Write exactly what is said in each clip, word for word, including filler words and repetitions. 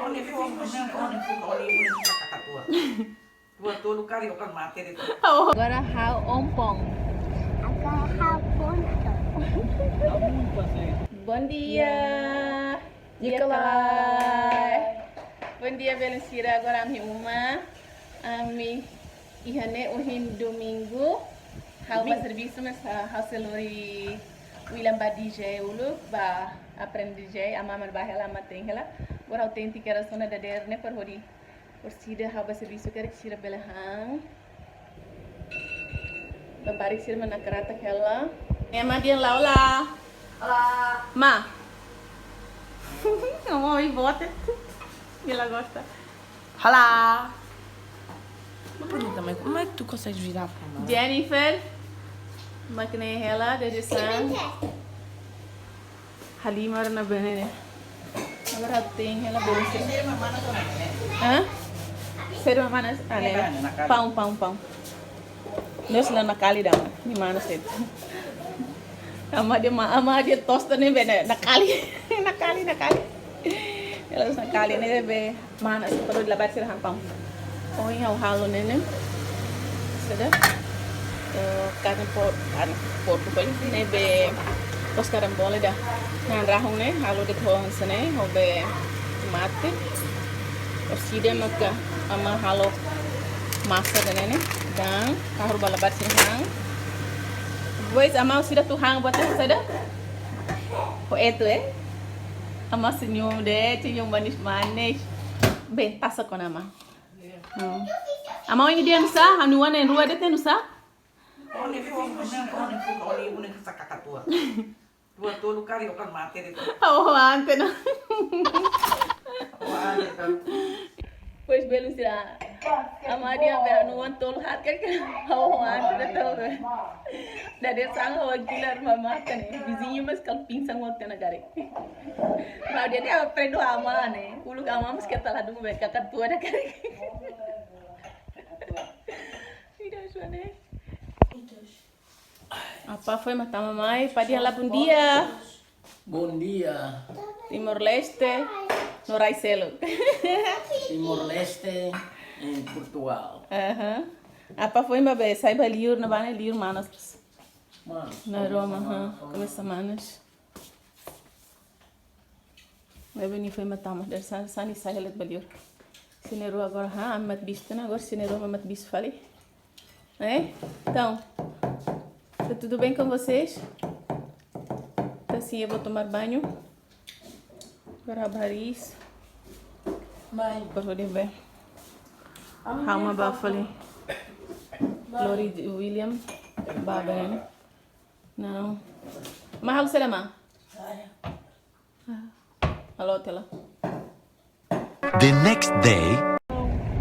Agora ha'u ompong. Agora ha'u ponto. Bom dia. Nikolai. Bom dia, belun sira. Agora ami iha uma. Ami iha ne'e ohin domingu. Ha'u ba servisu, mas, ah, ha'u sei lori William ba D J uluk, ba aprende D J, amá mak bá hela, amá te'in hela. Agora ha'u te'in tiha kedas ona dadeer ne'e para hodi orsida ha'u ba servisu karik sira bele han. Labarik sira mak nakaratak hela. Ema dia la hola. Hola. Ma. Kamu oi bote. Ela gosta. Hola. Uma pergunta, mas como é que tu consegues virar a câmera? Jennifer. Mak ne'e hela, dadeer-saan. Halimar na bene. Agora te'in hela bele sira. Hã? Sira mana? Ah, ne'e. Paun, paun, paun. Nos la nakali ida, nia mana sira. Amá dia ma-, amá dia tosta ne'e bene. Nakali. Nakali, nakali. Hela nakali ne'e be. Mana sira para labarik sira han paun. Ohin ha'u halo ne'e ne'e. Sira. Eh, karne por-, karne porku, ne'ebé tosta karambola ida. Na'an rahun ne'e, halo de'it ho hanesan ne'e, ho be tomate. Orsida maka amá halo masa ida ne'e ne'e. Dan, ha'u halo ba labarik sira han. Depois, amá orsida atu han buat saida? Ho etu, eh? Amá senyum de'it, senyum manis-manis. Be, tasa kona amá. Hmm. Amá ohin dia nusá, ha'u-nia oan na'in-rua de'it nusá? Oh, ante na. Pois belun sira. Amá dia be ha'u-nia oan tolu haat karik. Oh, ante na tau be. Dadeer-saan ha'u hakilar mamata ne'e. Viziñu mós kala pingsan waktu na karik. Ha'u dia dia aprende ho amá ne'e. Uluk amá mós keta ladún be kakatua ida karik. Ida suane. Apá foin mak tama mai, padi halo bom dia. Bom dia. Timor-Leste, no rai seluk. Timor-Leste, em Portugal. Aham. Apá foin mak be, sai ba liur, ne'ebá ne'e liur manas. Manas, na Roma, aham. Komesa manas. Ne'ebé nia foin mak tama, dadeer-saan, saan nia sai hela ba liur. Sira na'in-rua agora, ha, ami mak bis tiha ona, agora sira na'in-rua mak bis fali. É? Então, tá tudo bem com vocês? Tá sim, eu vou tomar banho. Agora ha'u bá hariis. Mãe. Para poder ver. Ha'u mak bá fali. Lori William. Bá, bá, né? Não. Mas halo saida, ma? Halo, tela. The next day.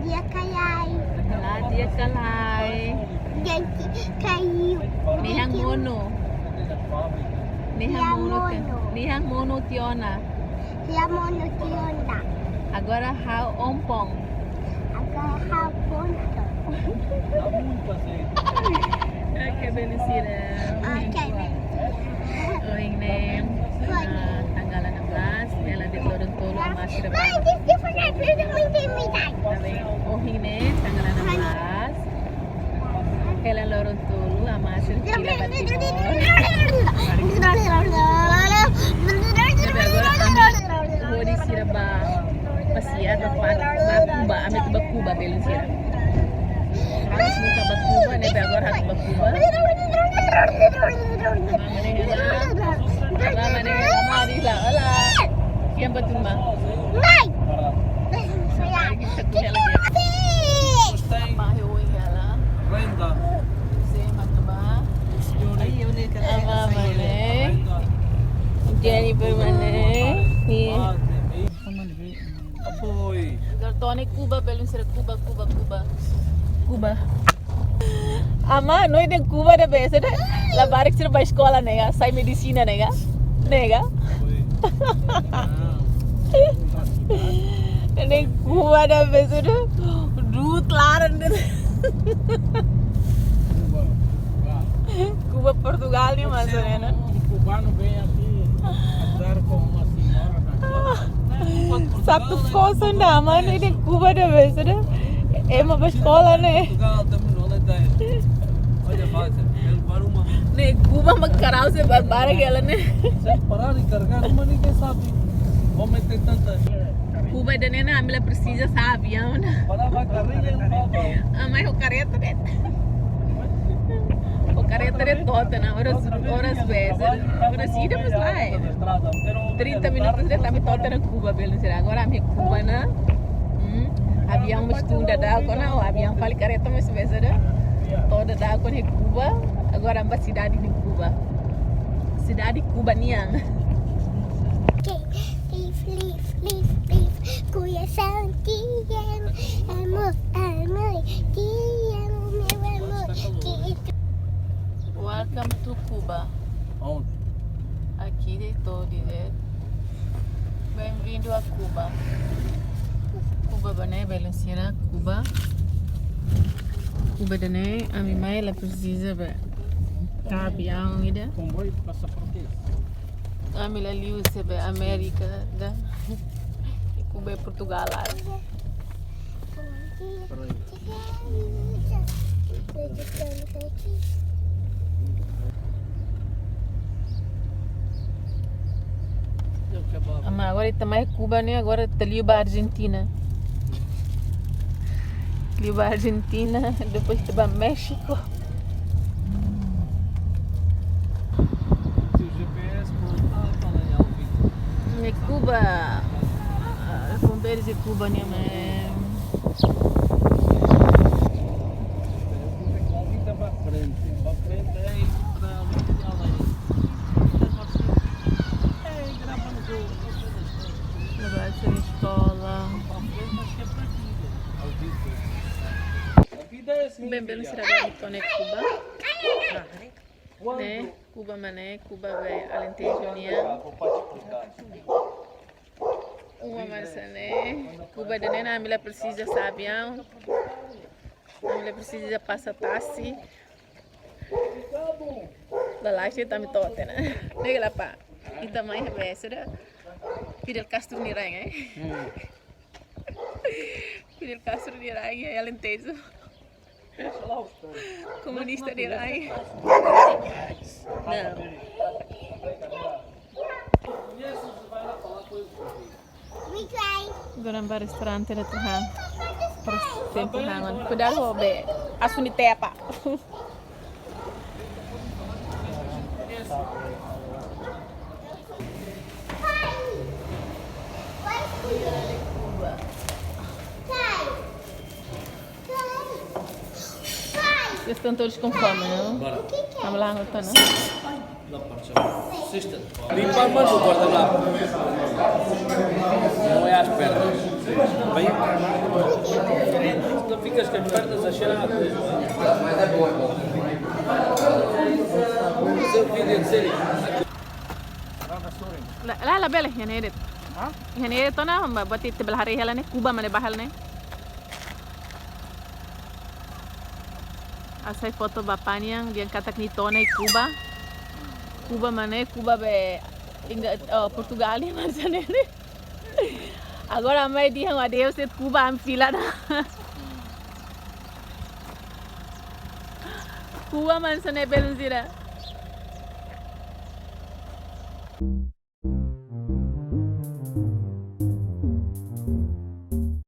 Di'ak ka lae? Olá, di'ak ka lae? Di'ak ka lae? Nia han monu. Nia han monu. Nia han monu tiha ona. Nia han monu tiha ona. Agora ha'u ompong. Agora ha'u ponto. Oke, belun sira. Oke, belun sira. Ohin ne'e, ah, tanggal enam belas, hela de'it loron tolu amá sira bá. Mãe, this different. I feel the wind in me, Dad. Ohin ne'e, tanggal enam belas. Hela loron tolu, amá sira fila ba Timor. Ne'ebé agora ami hodi sira bá pasiar ba parke, ba Cuba, ami atu bá Cuba, belun sira. Ami nunka bá Cuba, ne'ebé agora atu bá Cuba. Mama ne'e hela, mama ne'e hela, mama ne'e hela, olá. Siapa tu, ma? Mãe! Mari kita ke hela dia. Apa he oi hela? Renda. Saya mak ba. Ayo, ne'e kan. Apa mana? Jennifer mana? Nih. Apoio. Gartone Cuba, belun sira, Cuba, Cuba, Cuba. Cuba. Amá, no ide Cuba da bese da. Labarik sira bá eskola ne'e ga, sai medisina ne'e ga. Ne'e ga. Ne'e Cuba da bese da. Dudu laran da. Cuba, Portugal nia masa ne'e, né? Um cubano vem aqui ajudar com uma senhora na escola. Satu kosong dah, mano, iha Kuba ida vez, ida. Ema bá eskola ne'e. Ne'e Kuba mak karau se barbarak hela ne'e. Kuba ida-ne'e ami la presiza sa'e aviaun ona. Ami ho kareta de'it. Ho kareta de'it to'o ona, oras, oras vez. Oras ida pas lae. Trinta minutos de'it ami to'o ona Kuba, belun sira. Agora ami Kuba ona. Hmm. Aviaun mós tun daudauk ona, o aviaun fali kareta mós vez ida. To'o daudauk ona Kuba. Agora ami bá sidade ida Kuba. Sidade Kuba nian. Live, live, live, live. Coração te amo, amor, amor. Te amo, meu amor. Welcome to Cuba. Aonde? Aqui de todo, né? Bem-vindo a Cuba. Kuba mak ne'e, belun sira, Kuba. Kuba ida-ne'e ami mai la presiza bá tama aviaun ida. Comboio passa por quê? Ami la liu se bá Amérika ida. I Kuba iha Portugal laran. Ama, agora ita mai Kuba ne'e, agora ita liu bá Argentina. Liu bá Argentina, depois ita bá México. Ne'e Kuba, ah, konversa Kuba ne'e, mas agora se eskola. Bem, bem, será que é Kuba? Ne'e, Kuba mak ne'e, Kuba be Alentejo nian. Uma masa ne'e, Kuba ida-ne'e ami la presiza sa'e aviaun. Ami la presiza pasa tasi. Lalais ami to'o ona. Ne'e la pa. Ita mai iha be sira. Fidel Castro nia rain, eh. Hmm. Fidel Castro nia rain, eh, Alentejo. Komunista nia rain. Não. Agora bá restaurante ida tuhan. Para tempu hangat. Kuidadu ho be. Asuni tepa. Vocês estão todos com fome, não? Bora. Vamos lá, Rotana. Limpa mais o guardanapo. Não é as pernas. Bem? Então ficas com as pernas a cheirar. Seu vídeo de série. La, la, la bele, iha ne'e de'it. Hah? Iha ne'e de'it ona, ba, buat ita bele haree hela ne'e, Kuba mak ne'e ba hela ne'e. Hasai foto ba paniang, dehan katak nia to'o ona iha Kuba. Kuba mak ne'e, Kuba be Ingla-, oh, Portugal nian mak hanesan ne'e. Agora ami dehan adeus de'it Kuba, ami fila ona. Kuba mak hanesan ne'e belun sira.